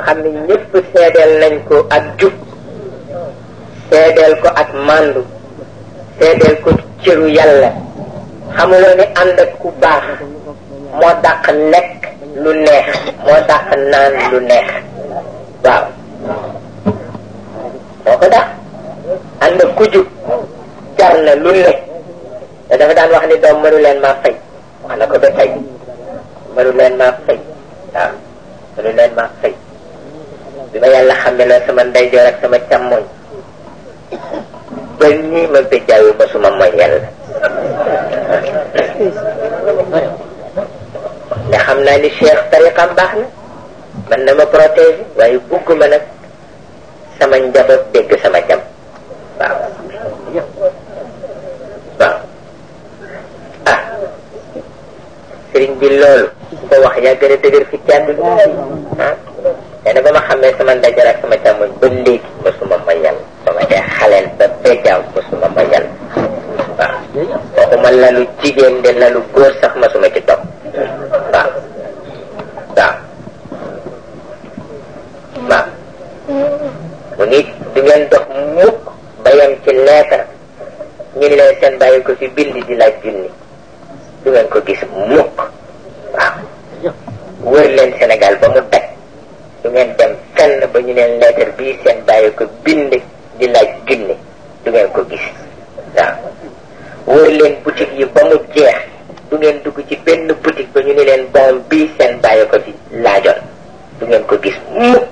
xam ne ñëpp seedeel nañ ko ak jub seedeel ko ak màndu seedeel ko cëru yàlla xamuloo ni ànd ak ku baax moo dàq lekk lu neex moo dàq naan lu neex waaw moo ko dàq ànd ak ku jub jar na lu ne te dafa daan wax ni doom mënu leen maa fay wax na ko ba tey mënu leen maa fay waaw mënu leen maa fay bi ma yàlla xame la sama ndeyjoor ak sama càmmoñ ba nii ma béjjaayu ba suma mooy yàlla ne xam naa ni cheikh tariqam baax na man na ma protéger waaye bugguma nag sama njaboot dégg sama jam waaw waaw ah sëriñ bi loolu ko wax yaa gën a dëgër fi ci àdduna ah nee na ba ma xamee sama ndajoor ak sama càmmoñ ba léegi mosuma ma yàlla ba ma dee xaleel ba béjjaaw mosuma ma yàlla waaw waxuma lalu jigéen de lalu góor sax mosuma ci topp waaw waaw waaw mu nit du ngeen dox mukk ba yem ci leetar ñu ni leen seen bàyyi ko fi bind di laaj junni du ngeen ko gis mukk waaw wër leen Sénégal ba mu daj du ngeen dem fenn ba ñu neen leetar bii seen bàyyi ko bind di laaj junni du ngeen ko gis waaw wër leen boutique yi ba mu jeex du ngeen dugg ci benn boutique ba ñu ni leen bon bii seen bàyyi ko fi laajoon du ngeen ko gis mukk